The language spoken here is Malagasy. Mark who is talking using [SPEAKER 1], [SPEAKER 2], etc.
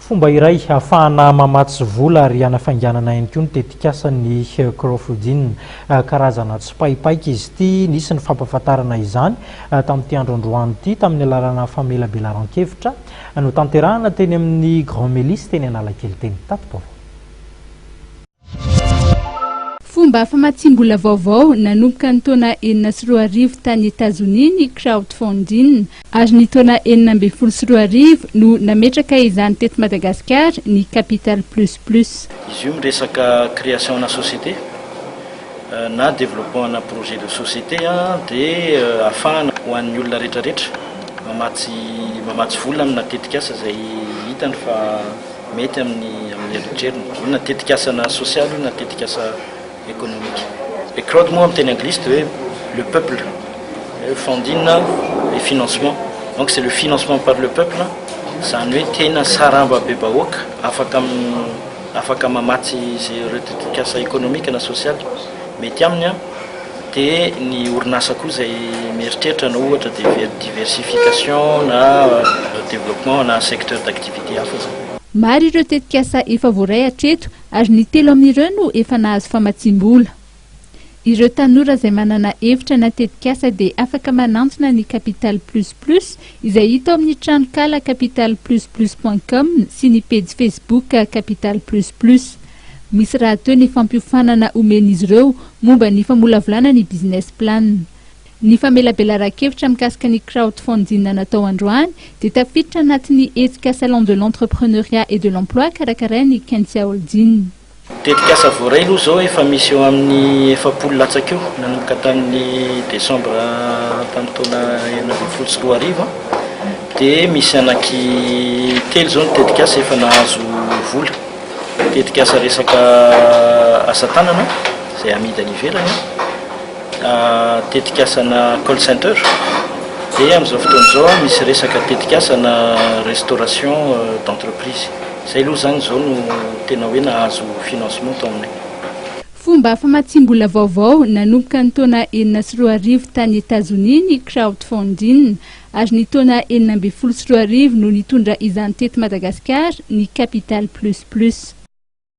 [SPEAKER 1] Fomba iray ahafahana mamatsy vola ary hanafainganana ihany koa ny tetikasan'ny crowdfunding. Karazana tsipaipaika izy ity. Nisy ny fampahafantarana izany tamin'ity andro androany ity tamin'ny alalana famelabelaran-kevitra notanterahana teny amin'ny Grand Melis teny Analakely teny. Tati-baovao.
[SPEAKER 2] Fomba famatsiam-bola vaovao nanomboka ny taona 2006 tany Etazonia ny crowdfunding ary ny taona 2016 no nametraka izany teto Madagasikara ny Capital Plus Plus.
[SPEAKER 3] Izy io miresaka création ana société na développement ana projet de société dia ahafahana ho an'ny olona rehetrarehetra mamatsy mamatsy vola amina tetikasa izay hitany fa mety amin'ny amin'ny eritreriny. Io na tetikasa na sosialy io na tetikasa ekonomika. Le crowd moa amin'ny teny anglisy dia hoe le peuple, funding et financement. Donc c'est le financement par le peuple, izany hoe tena sarambabem-bahoaka afaka afaka mamatsy izay ireo tetikasa ekonomika na sosialy mety aminy an. Dia ny orinasa koa izay mieritreritra na ohatra diversification na développement na secteur d'activité hafa izany.
[SPEAKER 2] Maro ireo tetikasa efa voaray hatreto ary ny telo amin'ireo no efa nahazo famatsiam-bola. Ireo tanora izay manana hevitra na tetikasa dia afaka manantona ny Capital Plus Plus izay hita ao amin'ny tranonkala capitalplusplus point com sy ny pejy Facebook Capital Plus Plus. Misy rahateo ny fampiofanana omen'izy ireo momba ny famolavolana ny business plan. Ny famelabelaran-kevitra mikasika ny crowdfunding natao androany dia tafiditra anatin'ny hetsika Salon de l'entrepreneuriat et de l'emploi karakarain'ny Kentia Holding.
[SPEAKER 3] Tetikasa voaray aloha izao efa misy eo amin'ny 40 latsaka eo nanomboka tamin'ny desambra tamin'ny taona 2016 dia misy anaky telo izao ny tetikasa efa nahazo vola. Tetikasa resaka asa tanana izay amidy any ivelany, tetikasana call center, dia amin'izao fotoana izao misy resaka tetikasana restauration d'entreprise. Izay aloha izany izao no tena hoe nahazo financement tao aminay.
[SPEAKER 2] Fomba famatsiam-bola vaovao nanomboka ny taona 2006 tany Etazonia ny crowdfunding ary ny taona 2016 no nitondra izany teto Madagasikara ny Capital Plus Plus.